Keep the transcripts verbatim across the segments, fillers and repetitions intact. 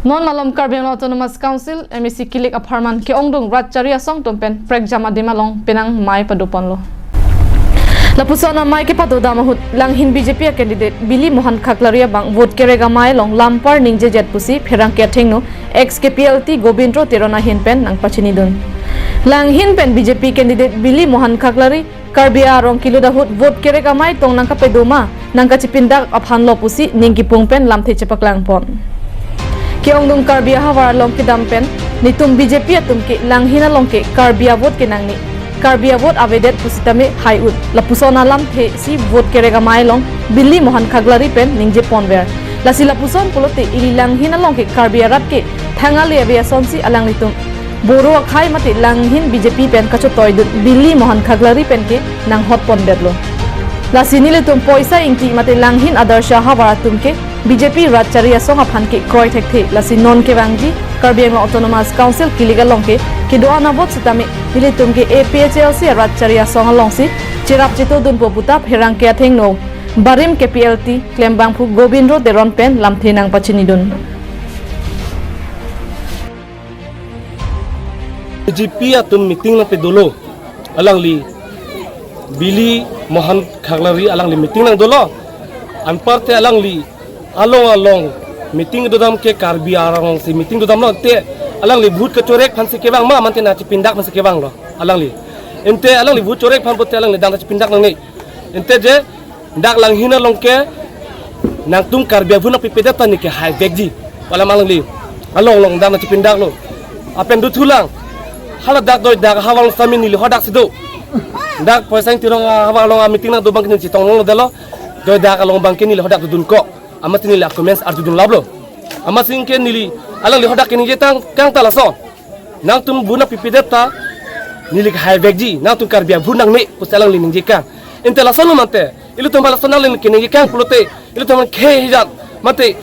Non malom Karbi Anglong Autonomous Council, M A C kilik apharman ke-ongdung rat chari asong atum pen prekjam adim along penang mei padoponlo. Lapuson amei kepadodam ahut Langhin B J P a-candidate Bili Mohan Khaklari abang vote kerek amei along lampar ningjejet pusi pherangke athengno ex K P L T Gobindro Teron ahin pen nangpachinidun. Langhin pen B J P candidate Bili Mohan Khaklari Karbi arong kelut ahut vote kerek amei tong nangkapado ma nangkachipindak aphanlo pusi ning kipung pen lamthe chepaklangpon. Ke-ongdung Karbi ahavar along kedam pen netum B J P atum ke Langhin along ke Karbi avote ke nangne, Karbi avote avedet pusitame hai-ut, lapuson alamthe si vote kerek amei along Bili Mohan Khaklari pen ningjeponver. Lasi lapuson pulote ili Langhin along ke Karbi arat ke thang ale ave asonsi alanglitum Boro akhei mate Langhin B J P pen kachotoidun Bili Mohan Khaklari pen ke nanghotpondetlo. Lasi nelitum Poisa Ingti mate Langhin Adarsha ahavar atum ke B J P rat chari asong aphan ke kroi thekthe, lasi non kevangji Karbi Anglong Autonomous Council kilik along ke kedo-an avote sitame nelitum ke A P H L C rat chari asong alongsi cherap chetodunpo pu ta pherangke athengno barim K P L T klembangphu Gobindro Teron pen lamthe nangpachinidun. B J P atum meeting nangpadolo, alangli Bili Mohan Khaklari alangli meeting nangdolo, anparte alangli along along meeting dodam ke Karbi arong si meeting dodamlo, te alangli vote kachorek aphansi kevang ma, mate nangchipindak aphansi kevanglo alangli. Ante alangli vote chorek aphan pulote alangli dak nangchipindak nangne. Ante je dak Langhin along ke nangtum Karbi avote nangpipedet ta neli ke haivekji pu alam alangli along along dak nangchipindaklo. Lapen dothulang, hala dak Doidak ahavar along sitame neli hadak si do. Dak Poisa Ingti arong ahavar along a-meeting nangdo abang ke neli chetong longledetlo. Doidak along abang ke neli hadak dodun ko. Amatsi neli a-comments arjudun laplo. Amatsi ke neli alangli hadak keningje tang kang ta lason. Nangtum vote nangpipedet ta neli ke haivekji, nangtum Karbi avote nangne pusi alangli ningjekang. Ante lason lo mate, ilitum lason alangli keningje kang pulote, ilitum khei hijat mate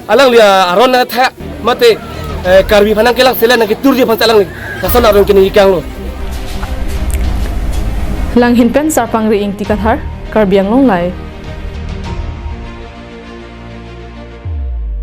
alangli aron nangtha mate, eh, Karbi aphan nangkelang selen nangketurji aphan alangli lason aron keningje kanglo. Langhin pen Sarpangri Ingti Kathar, Karbi Anglong Live.